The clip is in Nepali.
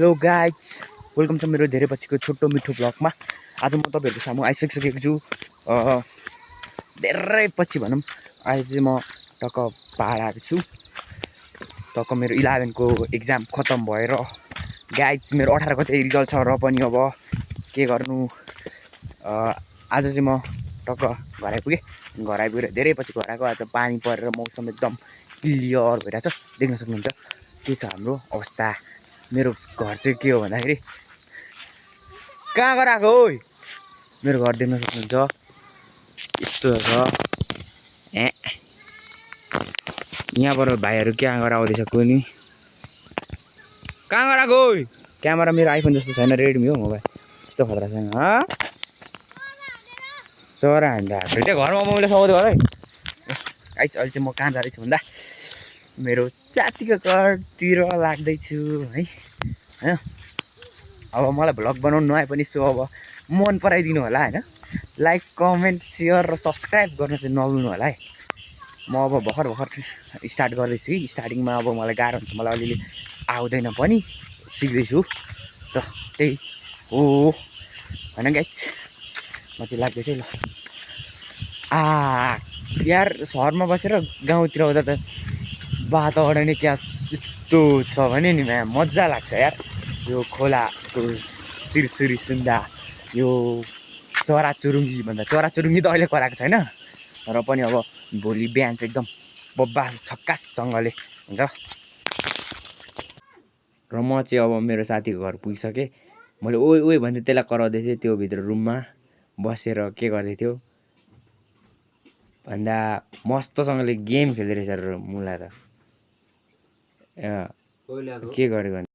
हेलो गाइज, वेलकम छ मेरो धेरै पछिको छोटो मिठो ब्लगमा। आज म तपाईँहरूको सामु आइसकिसकेको छु। धेरै पछि भनौँ। आज चाहिँ म टक्क पहाड आएको छु। टक्क मेरो 11 को एक्जाम खत्तम भएर गाइज मेरो 18 गते रिजल्ट छ र पनि अब के गर्नु। आज चाहिँ म टक्क घर आइपुगेँ। घर आइपुगेर धेरै पछि घर आएको। आज पानी परेर मौसम एकदम क्लियर भइरहेछ। देख्न सक्नुहुन्छ के छ हाम्रो अवस्था। मेरो घर चाहिँ के हो भन्दाखेरि कहाँ गएको ओइ, मेरो घर देख्न सक्नुहुन्छ यस्तो छ। यहाँबाट भाइहरू कहाँ गएर आउँदैछ कुनी, कहाँ गएको ओइ। क्यामेरा मेरो आइफोन जस्तो छैन, रेडमी हो मोबाइल, यस्तो खतरा छैन। चरा हान्दा त्यो घरमा मैले सघाउँदै घर है। आइस अहिले चाहिँ म कहाँ जाँदैछु भन्दा मेरो साथीको घरतिर लाग्दैछु है। होइन अब मलाई भ्लग बनाउनु नआए पनि सो अब मन पराइदिनु होला होइन। लाइक कमेन्ट सेयर र सब्सक्राइब गर्न चाहिँ नभुल्नु होला है। म अब भर्खर स्टार्ट गर्दैछु कि स्टार्टिङमा अब मलाई गाह्रो हुन्छ, मलाई अलिअलि आउँदैन पनि, सिक्दैछु र त्यही हो होइन गाइज। म चाहिँ लाग्दैछु ल। यार सहरमा बसेर गाउँतिर आउँदा त वातावरण क्या यस्तो छ भने नि म्याम मजा लाग्छ यार। यो खोलाको सिरसिरी सुन्दा, यो चराचुरुङ्गी भन्दा चराचुरुङ्गी त अहिले कराएको छैन र पनि अब भोलि बिहान चाहिँ एकदम बब्बा छक्काससँगले हुन्छ। र म चाहिँ अब मेरो साथीको घर पुगिसकेँ। मैले ओइ भन्दै त्यसलाई कराउँदै थिएँ, त्यो भित्र रुममा बसेर के गर्दै थियो भन्दा मस्तसँगले गेम खेल्दै रहेछ र मुला त के गरेको